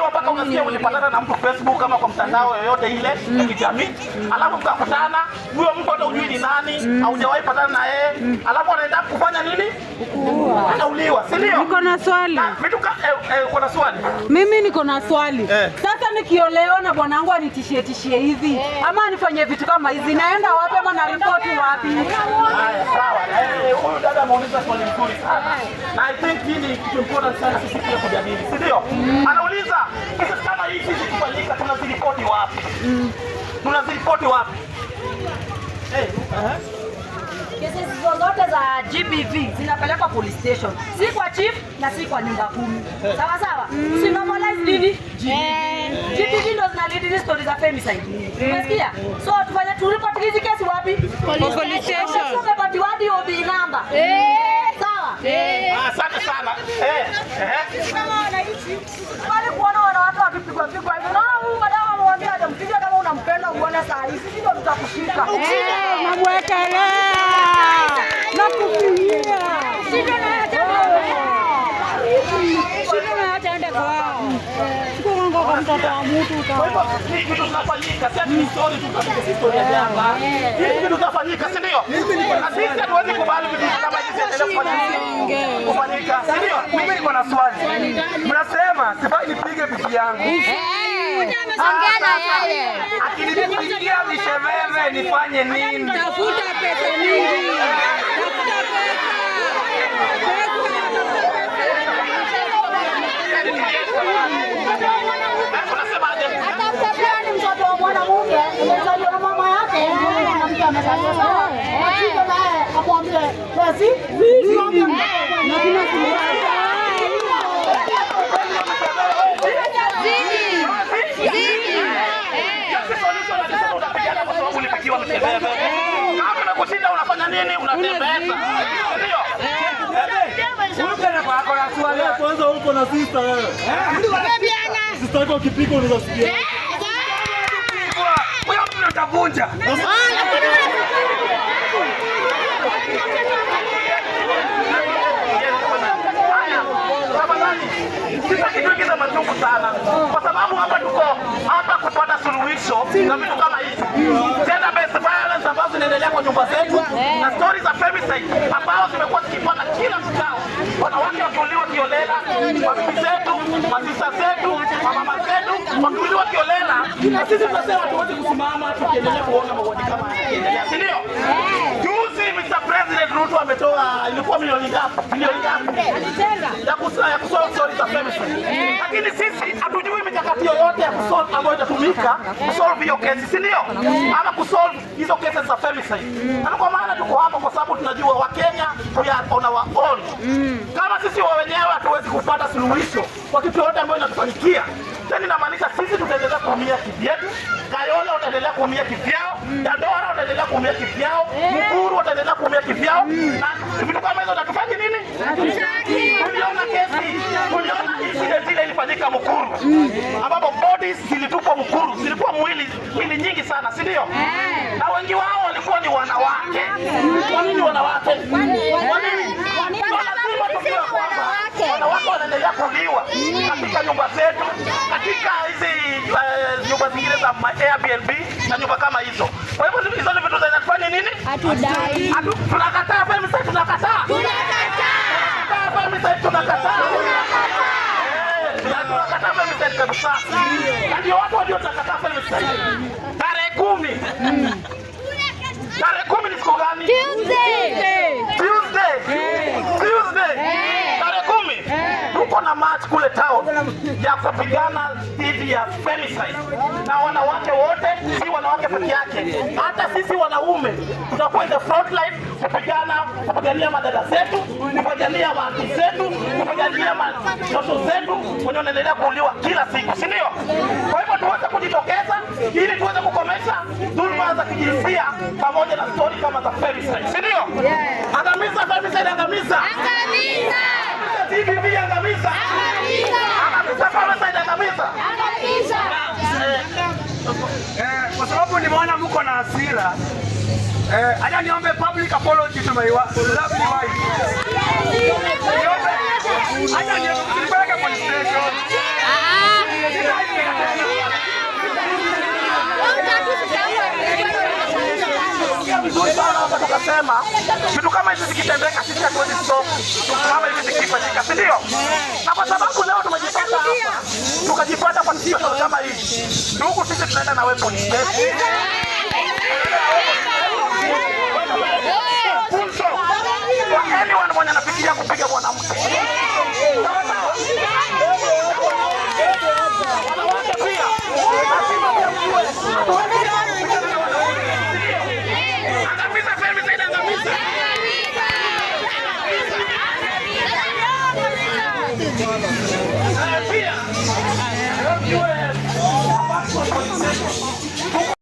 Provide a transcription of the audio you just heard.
Unapigiwa mpaka unasikia ulipatana na mtu Facebook ama kwa mtandao yoyote ile ya kijamii, alafu mkakutana, huyo mtu hata hujui ni nani, haujawahi patana na yeye, alafu anaenda kufanya nini? Anauliwa, si ndio? Niko na swali. Na vitu uko na swali? Mimi niko na swali. Eh. Sasa nikiolewa na bwanangu anitishie tishie hivi ama anifanyie vitu kama hizi, naenda wapi ama naripoti wapi? Haya, sawa. Huyu dada ameuliza swali nzuri sana. Na I think hii ni kitu important sana sisi pia kujadili, si ndio? Anauliza, kesi kama hizi zikifanyika tunaziripoti wapi? Tunaziripoti wapi? Kesi zozote za GBV zinapelekwa police station, si kwa chief na si kwa nyumba kumi. Sawa sawa, usinormalize nini GBV. GBV ndo zina lead hizi stories za femicide. Umesikia? So tufanye turipoti hizi kesi wapi? Police station. Tumepatiwa hadi OB number. Sawa. Ah, asante sana. Kama wananchi wale kuona wanawake wakipigwa pigwa hivi, unaona huyu madam amemwambia atampiga kama unampenda uone saa hii, sisi ndo tutakushika. Namwekelea nakupigia. Shida na acha aende kwao. Chukua kwa mtoto wa mtu. Kwa hivyo ni vitu zinafanyika, si ati ni story tu katika historia jamba. Hivi vitu zinafanyika, si ndio? Na sisi hatuwezi kubali vitu kama hizi ziendelee kufanya nini? Kufanyika, si ndio? Mimi niko na swali. Mnasema sifai nipige bibi yangu. Ongea na yeye. Akinipigia misheveve nifanye nini? Tafuta pesa nyingi. Tafuta pesa. Unasemaje? Atafuta ni mtoto wa mwanamke amezaliwa na mama yake, mwanamke amezaliwa sawa. Achike naye amwambie basi, Na kuna Zidi. Zidi. Just solution alisema utapigana kwa sababu ulipigiwa misheveve. Kama unakushinda unafanya nini? Unatembeza. Ndio. Ako na swali. Kwanza uko na sister wewe. Sister yako akipika unaweza sikia. Huyo mtu utavunja. Haya, tafadhali, sitaki tuingize machungu sana, kwa sababu hapa tuko hapa kupata suluhisho na vitu kama hizi gender based violence ambazo zinaendelea kwa nyumba zetu na stories za femicide ambao zimekuwa zikipata kila mkao, wanawake wakiuliwa kiholela, mabibi zetu, masista zetu, mamama zetu wakiuliwa kiholela, na sisi tunasema tuweze kusimama tukiendelea kuona mauaji kama haya yakiendelea, si ndio? Juzi Mr. President Ruto ametoa, ilikuwa milioni ngapi? Milioni ngapi? Ya kusolve stories za femicide. Lakini sisi hatujui mikakati yoyote ya kusolve ambayo itatumika kusolve hiyo kesi, si ndio? Ama kusolve hizo kesi za femicide. Na kwa maana tuko hapa kwa sababu tunajua Wakenya we are on our own. Kama sisi wa wenyewe hatuwezi kupata suluhisho kwa kitu yoyote ambayo inatufanyikia, tena inamaanisha sisi tutaendelea kuumia kivyetu, Kayole wataendelea kuumia kivyao, Dandora wataendelea kuumia kivyao, Mukuru wataendelea kuumia kivyao, na vitu kama hizo tatufanye nini? Tuliona kesi, tuliona incident ile ilifanyika Mukuru, ambapo bodies zilitupwa Mukuru, zilikuwa mwili nyingi sana, si ndio? Na wengi wao walikuwa ni wanawake. Kwa nini wanawake? Kwa nini? So lazima tujue kwamba wanawake wanaendelea kuliwa katika nyumba zetu, katika hizi nyumba zingine za Airbnb na nyumba kama hizo. Kwa hivyo hizo ni vitu zinatufanya nini? Hatudai. Tunakataa femicide, tunakataa. Tunakataa femicide, tunakataa. Tunakataa femicide kabisa. Na ndio watu waliotakataa femicide. Tarehe 10. Tarehe 10 ni siku gani? Tuesday. Tuesday. Tuesday. Tarehe 10. Tuko na march kule town ya kupigana dhidi ya femicide. Na wanawake wote, si wanawake peke yake, hata sisi wanaume tutakuwa in the front line kupigana, kupigania madada zetu, kupigania maanti zetu, kupigania matoto zetu wenye wanaendelea kuuliwa kila siku, si ndio? Kwa hivyo tuweze kujitokeza ili tuweze kukomesha dhuluma za kijinsia pamoja na story kama za femicide, si ndio? Angamiza femicide, angamiza. Angamiza. GBV, angamiza. Angamiza. Angamiza femicide, angamiza. Angamiza. Kwa sababu nimeona mko na hasira. Acha niombe public apology to my lovely wife. Niombe, acha niombe, msinipeleke police station. tumesema vitu kama hizi zikitendeka, sisi hatuwezi stop, tusimame hivi zikifanyika, si ndio? Na kwa sababu leo tumejipata hapa, tukajipata kwa situation kama hii, ndugu, sisi tunaenda na wewe police station.